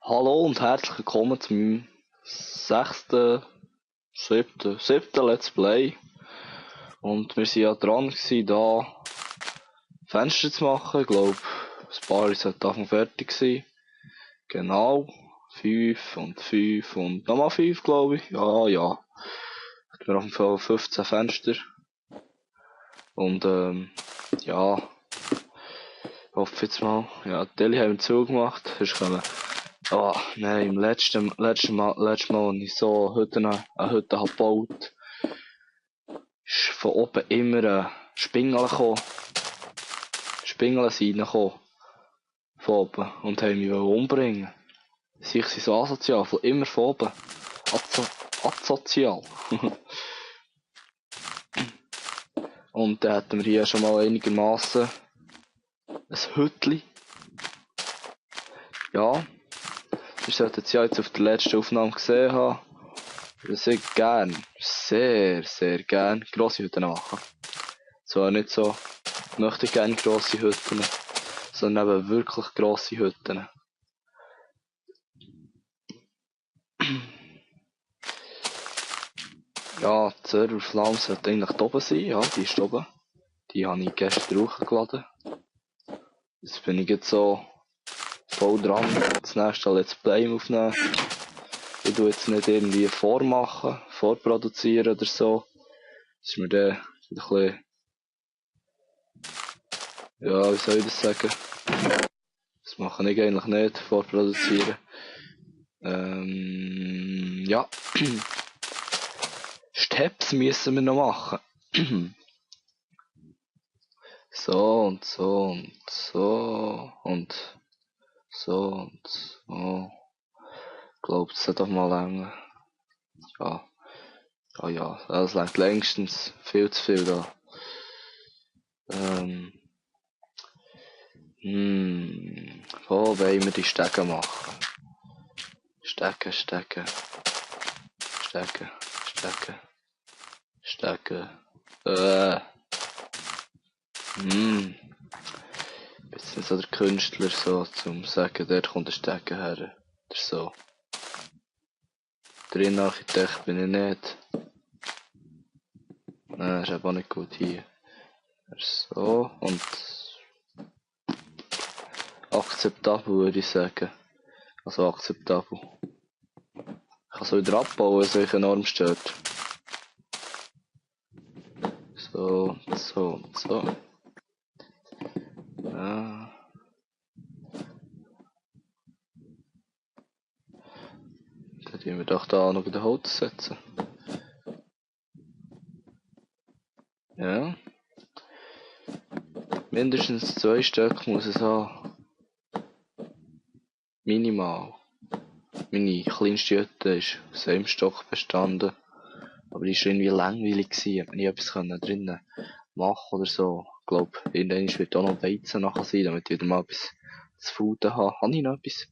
Hallo und herzlich willkommen zu meinem siebten Let's Play. Und wir sind ja dran gewesen, da Fenster zu machen. Ich glaube, das Paar ist heute Anfang fertig gewesen. Genau. 5 und 5 und nochmal 5, glaube ich. Ja. Hat mir auf jeden Fall 15 Fenster. Und ja. Ich hoffe jetzt mal. Ja, die Deli haben wir zugemacht. Sonst können nein, im letzten Mal, als ich so eine Hütte habe gebaut, ist von oben immer ein Spingel gekommen. Spingel sind reingekommen. Von oben. Und haben mich umbringen. Sie sind so asozial, immer von oben. Asozial. Und dann hatten wir hier schon mal einigermaßen ein Hütli. Ja. Ihr solltet es ja jetzt auf der letzten Aufnahme gesehen haben. Ich würde sehr gern grosse Hütten machen. Zwar nicht so, ich möchte gerne grosse Hütten, sondern eben wirklich grosse Hütten. Ja, die Serverflamme sollte eigentlich oben sein, ja, die ist oben. Die habe ich gestern hochgeladen. Jetzt bin ich jetzt so voll dran, das nächste Let's Play aufnehmen. Ich tue jetzt nicht irgendwie vorproduzieren oder so. Das ist mir dann ein bisschen, ja, wie soll ich das sagen? Das mache ich eigentlich nicht, vorproduzieren. Ja. Steps müssen wir noch machen. So und so und so und so und so. Ich glaube, das sollte doch mal länger. Ja, das reicht längstens viel zu viel da. Wo wollen wir die Stege machen? Stege. Bist nicht so der Künstler, so zum sagen, dort kommt der Stege her. Oder so. Der Innenarchitekt bin ich nicht. Nein, ist aber auch nicht gut hier. So, und akzeptabel würde ich sagen. Also akzeptabel. Ich kann so wieder abbauen, wenn es euch enorm stört. So. Ja. Dann tun wir doch da noch den Holz setzen. Ja. Mindestens 2 Stück muss es haben. Minimal. Meine kleinste Hütte ist aus einem Stock bestanden. Aber die war irgendwie langweilig gewesen. Hätte man nie etwas drinnen machen oder so. Ich glaube, irgendwann wird auch noch Weizen nachher sein, damit ich wieder mal etwas zu fooden habe. Habe ich noch etwas?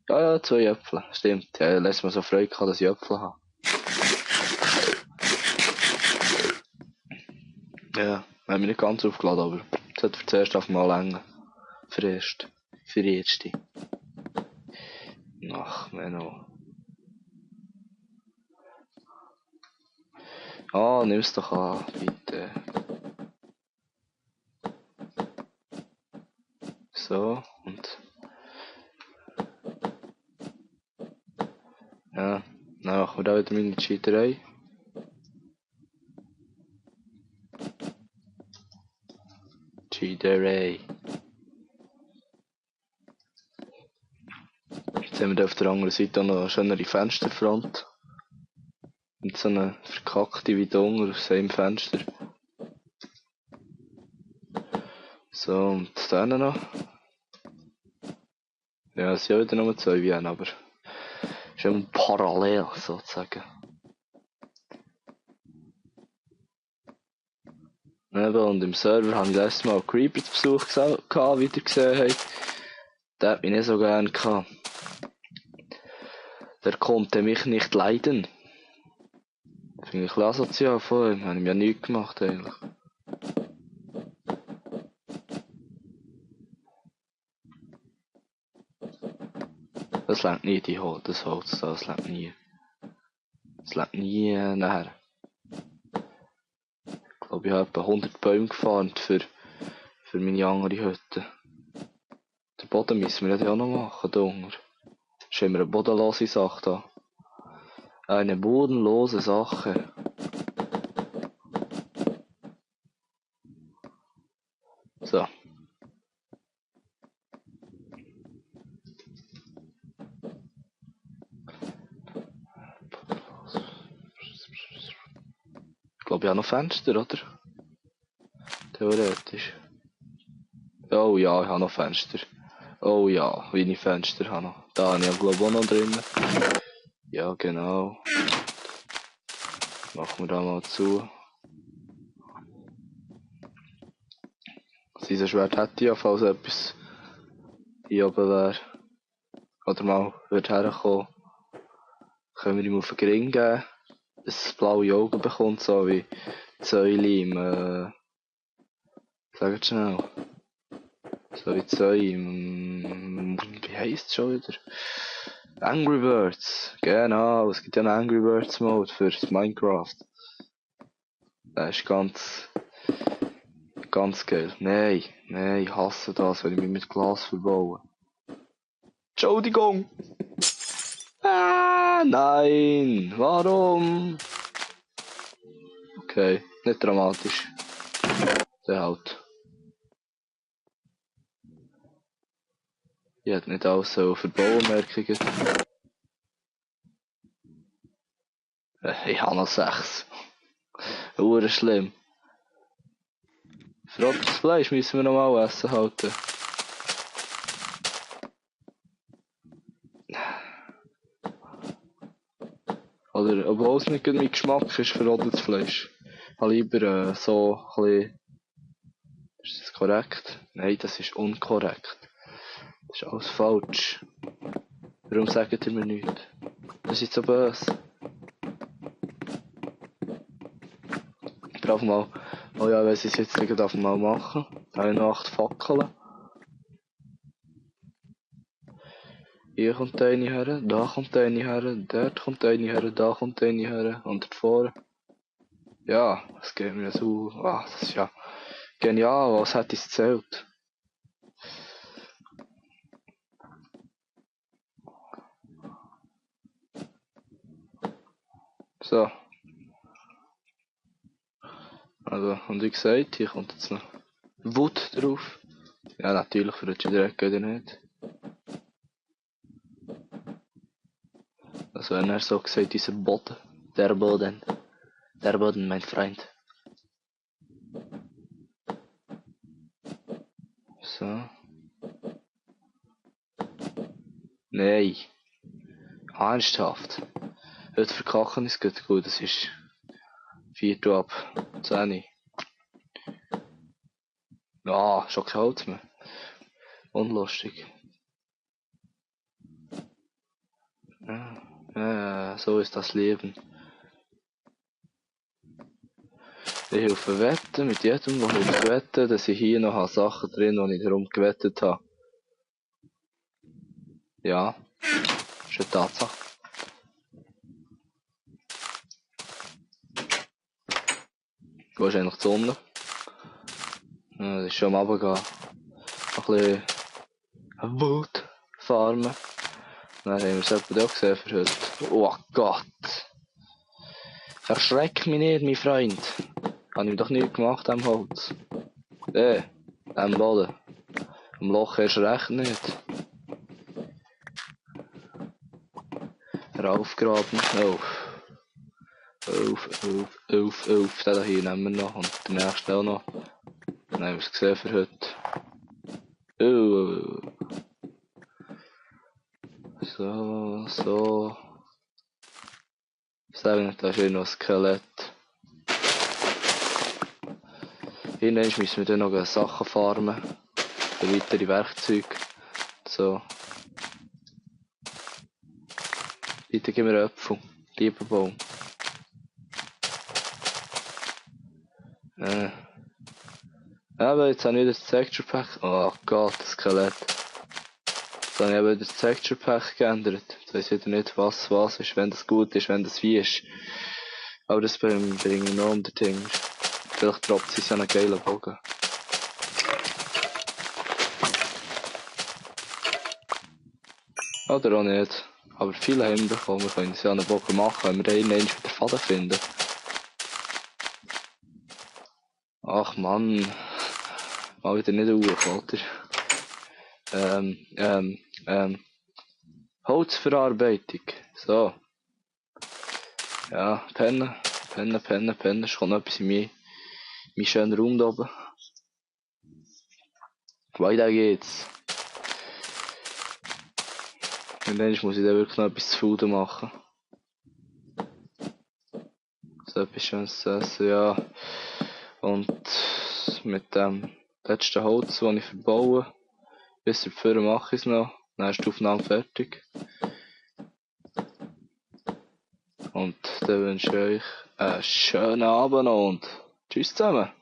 Ja, 2 Äpfel. Stimmt. Ja, letztes Mal so Freude gehabt, dass ich Äpfel habe. Ja, wir haben mich nicht ganz aufgeladen, aber das hat für zuerst einfach mal länger. Für erste. Ach, Menno. Nimm's doch an, bitte. So, und... Ja, dann machen wir da wieder meine Cheaterei. Cheaterei. Jetzt haben wir auf der anderen Seite auch noch eine schönere Fensterfront. Und so eine verkackte wie Dunger aus einem Fenster. So, und dann noch. Ja, es sind ja wieder nur 2 Wien, aber schon parallel sozusagen. Eben, und im Server habe ich letztes Mal Creeper zu Besuch gehabt, wie ihr gesehen habt. Der hat mich nicht so gern gehabt. Der konnte mich nicht leiden. Finde ich asozial von ihm. Habe ich ja nichts gemacht eigentlich. Das langt nie, das Holz da, das langt nie. Das langt nie nachher. Ich glaube, ich habe etwa 100 Bäume gefarmt für meine andere Hütte. Den Boden müssen wir ja auch noch machen, da unten. Das ist immer eine bodenlose Sache da. Eine bodenlose Sache. So. Ich glaube, ich habe noch Fenster, oder? Theoretisch. Oh ja, ich habe noch Fenster. Oh ja, wie ich Fenster habe noch. Da habe ich glaube ich auch noch drin. Ja, genau. Machen wir da mal zu. Dieses Schwert hätte ich ja, falls etwas hier oben wäre. Oder mal wird herkommen. Können wir ihm auf den Ring geben, dass es blaue Augen bekommt, so wie Zäule im, sagt schnell. So wie Zäule im, wie heisst es schon wieder? Angry Birds. Genau, es gibt ja einen Angry Birds Mode für Minecraft. Das ist ganz geil. Nein, ich hasse das, wenn ich mich mit Glas verbaue. Entschuldigung! Ah, nein! Warum? Okay, nicht dramatisch. Der halt. Ich hätte nicht alles so verbauen, merke ich. Ich habe noch 6. Hure schlimm. Verrottes Fleisch müssen wir noch mal essen halten. Oder, obwohl es nicht mein Geschmack ist, verrottetes Fleisch. Ich habe lieber so ein bisschen... Ist das korrekt? Nein, das ist unkorrekt. Das ist alles falsch. Warum sagt ihr mir nichts? Das ist jetzt so böse. Ich darf mal... Oh ja, weiss ich jetzt nicht, darf mal machen. Da habe ich noch 8 Fackeln. Hier kommt eine her, da kommt eine her, dort kommt eine her, da kommt eine her und davor. Ja, das geht mir so. Ah, das ist ja genial, was hätte ich erzählt? So. Also, und wie gesagt, hier kommt jetzt noch Wood drauf. Ja, natürlich, für den direkt geht er nicht. Also, wenn er so gesagt, dieser Boden. Der Boden. Der Boden, mein Freund. So. Nein. Ernsthaft. Heute verkacken ist gut, das ist 4 ab 10. Ja, schon kein Holz mehr. Unlustig. Ja, so ist das Leben. Ich helfe wetten mit jedem, der hilft wetten, dass ich hier noch Sachen drin habe, die ich darum gewettet habe. Ja, ist eine Tatsache. Wo ist eigentlich die Sonne? Ja, das ist schon am Abend noch ein bisschen Wut farmen. Dann haben wir es etwa auch gesehen für heute. Oh Gott! Verschreck mich nicht, mein Freund! Habe ich doch nichts gemacht am Holz. Am Boden. Am Loch erst recht nicht. Raufgraben. Auf. Den hier nehmen wir noch. Und den nächsten auch noch. Dann haben wir es gesehen für heute. So. Sagen, da ist hier noch ein Skelett. Irgendwann müssen wir dann noch Sachen farmen. Für weitere Werkzeuge. So. Bitte gib mir Äpfel. Lieber Baum. Aber jetzt habe ich wieder das Texture Pack. Oh Gott, das Skelett. Dann habe ich eben das Texture Pack geändert. Jetzt weiss ich wieder nicht, was ist, wenn das gut ist, wenn das wie ist. Aber das bringe ich noch unter Ding. Vielleicht droppt sie so einen geilen Bogen. Oder auch nicht. Aber viele haben ihn bekommen. Wir können so einen Bogen machen, wenn wir irgendwann wieder Faden finden. Ach Mann. Mal wieder nicht hoch, oder? Holzverarbeitung. So. Ja, pennen. Es kommt noch etwas in meinen schönen Raum da oben. Weiter geht's. Und dann muss ich da wirklich noch etwas zu Food machen. So etwas Schönes zu essen, ja. Und mit dem letzten Holz, das ich verbaue, bis zur mache ich es noch. Dann ist die Aufnahme fertig. Und dann wünsche ich euch einen schönen Abend und tschüss zusammen.